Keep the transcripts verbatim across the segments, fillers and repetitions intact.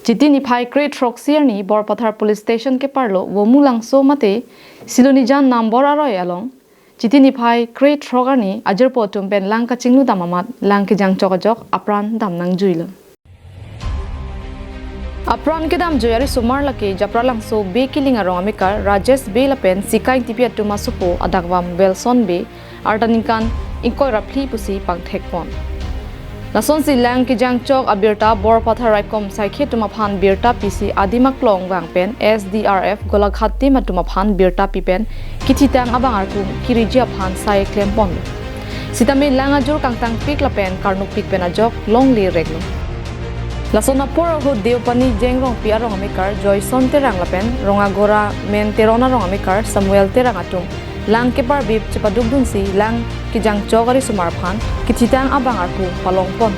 Chiti niphai kre-throksi arni Borpathar Police Station keparlo Vomu Langso mate Silonijan Nambor aroi along Chiti niphai kre-throk arni ajirpo atum pen lang kachingludam amat lang kejang chok ajok apran dam nangjuilo. Apran kedamjui arisomar lake Japralangso Bey Killing arong amekar Rajesh Bey lapen Sika Ingtipi atum asopo adakvam Welson Bey arta ningkan ingkoi ra phli pusi pangthekpon. Lasonsi lang kejang chok abirta Borpathar raikom saikhi atum aphan birta pisi adim aklong vang pen S D R F Golaghat team atum aphan birta pi pen kithitang abang arpum kiriji aphan sai klempon. Sitame lang ajur kangtangpik lapen karnukpik pen ajok longle reklo. Lason apor ahut Deopani Jengrongpi arong amekar Joyson Terang lapen Rongagora Men Teron arong amekar Samuel Terang atum lang keparbip chepadukdunsi lang kejang chok arisomar aphan kithitang abang arpum palongpon.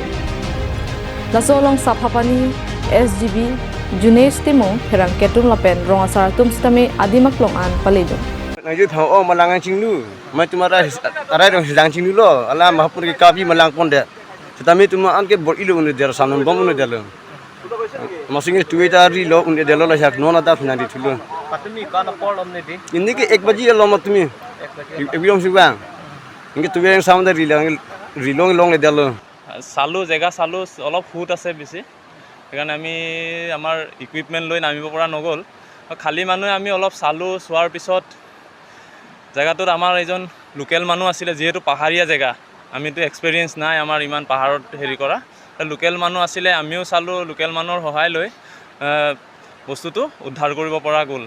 Laso along Saphapani S G B Junesh Timung pherangke atum lapen rong asar atum sitame adim aklong an paledun. Nangji thang o malang ang chinglu, mai tumara arai rong sidang chinglu lo, ala mahapur ke kapi malang ponde. Sitame tuma an ke bor-ilo un-edetlo, samnon bom un-edetlo. Masing ke tuwe ta rilo un-edetlo, lahak non ata phinang ri thulo. Patumi ko-an apor lom ne di? Ini ke ek baji lo matumi. Ek baji. Ek baji si bang. Ini tuwe yang sama dari lang rilo longledetlo. চালোঁ, জেগা চালোঁ, অলপ সোঁত আছে বেছি, সেইকাৰণে আমি আমাৰ ইকুইপমেণ্ট লৈ নামিব পৰা নগ'ল। খালী মানুহে আমি অলপ চালোঁ, চোৱাৰ পিছত জেগাটোত আমাৰ এজন লোকেল মানুহ আছিলে, যিহেতু পাহাৰীয়া জেগা, আমিতো এক্সপিৰিয়েঞ্চ নাই আমাৰ ইমান পাহাৰত হেৰি কৰা। লোকেল মানুহ আছিলে, আমিও চালোঁ, লোকেল মানুহৰ সহায় লৈ, আহ, বস্তুটো উদ্ধাৰ কৰিব পৰা গ'ল।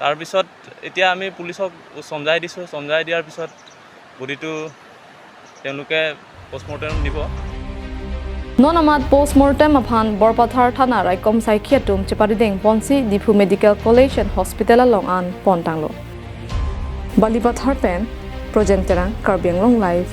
তাৰপিছত এতিয়া আমি পুলিচক চমজাই দিছোঁ, চমজাই দিয়াৰ পিছত বডিটো তেওঁলোকে পষ্টমৰ্টেম নিব। Non amat postmortem aphan Borpathar Thana raikom saikhi atum cheparidengponsi Diphu Medical College and Hospital along an pontanglo. Balipathar pen Projen Terang, Karbi Anglong Live.